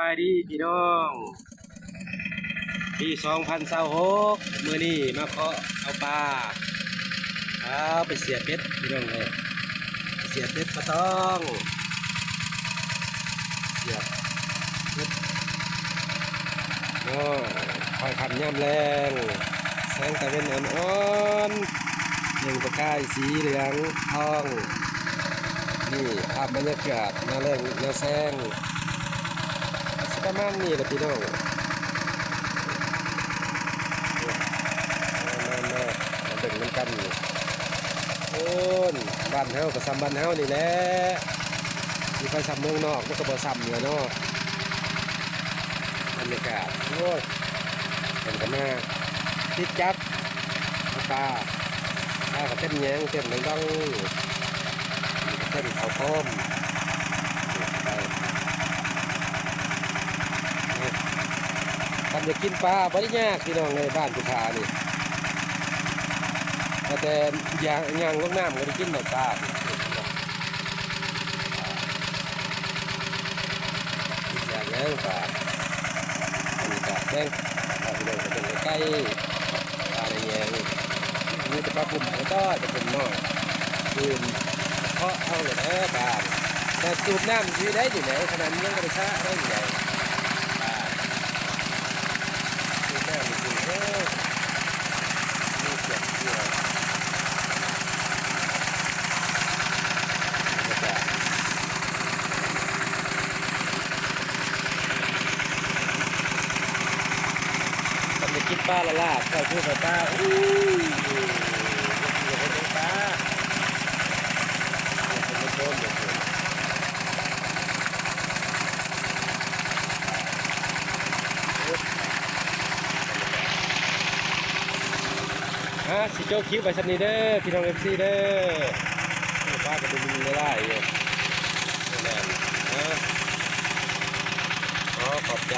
ສະບາຍດີພີ່ນ້ອງ ປີສອງພັນຊາວຫົກ ມື້ນີ້ມາເຄາະເອົາປາ ເອົາໄປສຽບເບັດພີ່ນ້ອງເອີຍ ໄປສຽບເບັດປາຕອງ ສຽບເບັດ ໂອ້ຍ ຄ່ອຍຄ່ຳຍາມແລງ ແສງຕາເວັນອ່ອນໆ ເປັ່ງປະກາຍສີເຫຼືອງທອງ ນີ້ພາບບັນຍາກາດຍາມແລງຍາມແຊງ ຊິປະມານນີ້ລະພີ່ນ້ອງ ມາ ມາ ມາ ມາເບິ່ງນຳກັນ ໂອ້ນ ບ້ານເຮົາກໍສ່ຳບ້ານເຮົານີ້ແຫຼະ ຊິໄປສ່ຳເມືອງນອກມັນກໍບໍ່ສ່ຳລະເນາະ ບັນຍາກາດ ໂອ້ຍ ເພິ່ນກໍມາຕິດຈັບ ເອົາປາ ປາກໍເຕັມແຍງເຕັມດອງໆ ເຕັມເຂົ້າໂພມ ຄັນຢາກກິນປາບໍ່ໄດ້ຍາກພີ່ນ້ອງເອີຍ ບ້ານຜູ້ຂ້ານີ້ ວ່າແຕ່ຍ່າງ ຍ່າງລົງນ້ຳກໍໄດ້ກິນດອກປາ ຢາກຫຍັງປາ ອັນນີ້ກະແບ່ງ ພາພີ່ນ້ອງໄປເບິ່ງໃກ້ໆ ປາໃນແຍງ ມີແຕ່ປາກຸ້ມນ້ອຍໆ ປາກຸ້ມນ້ອຍ ຄືນເຄາະເອົາແຫຼະເດີປາ ແຕ່ສູບນ້ຳຢູ່ໄດ້ນີ້ແຫຼະ ຂະໜາດຍັງບໍ່ໄດ້ສະໄດ້ນີ້ແຫຼະ ປາ ສູບນ້ຳຢູ່ເດີ ມີສຽງເທື່ອ ບັນຍາກາດ ຄັນໄດ້ກິນປາລະລາບ ເຂົ້າສູ່ໄປປາ ອູ້ຍ ເຮັດປາ ເຮັດໃຫ້ມັນໂດນເດ້ ອ່າ ຊິຈົບຄລິບໄວ້ສ່ຳນີ້ເດີ ພີ່ນ້ອງເອັຟຊີເດີ ປາກໍບໍ່ມີຫຼາຍຢູ່ ແມ່ນ ອ່າ ຂໍຂອບໃຈ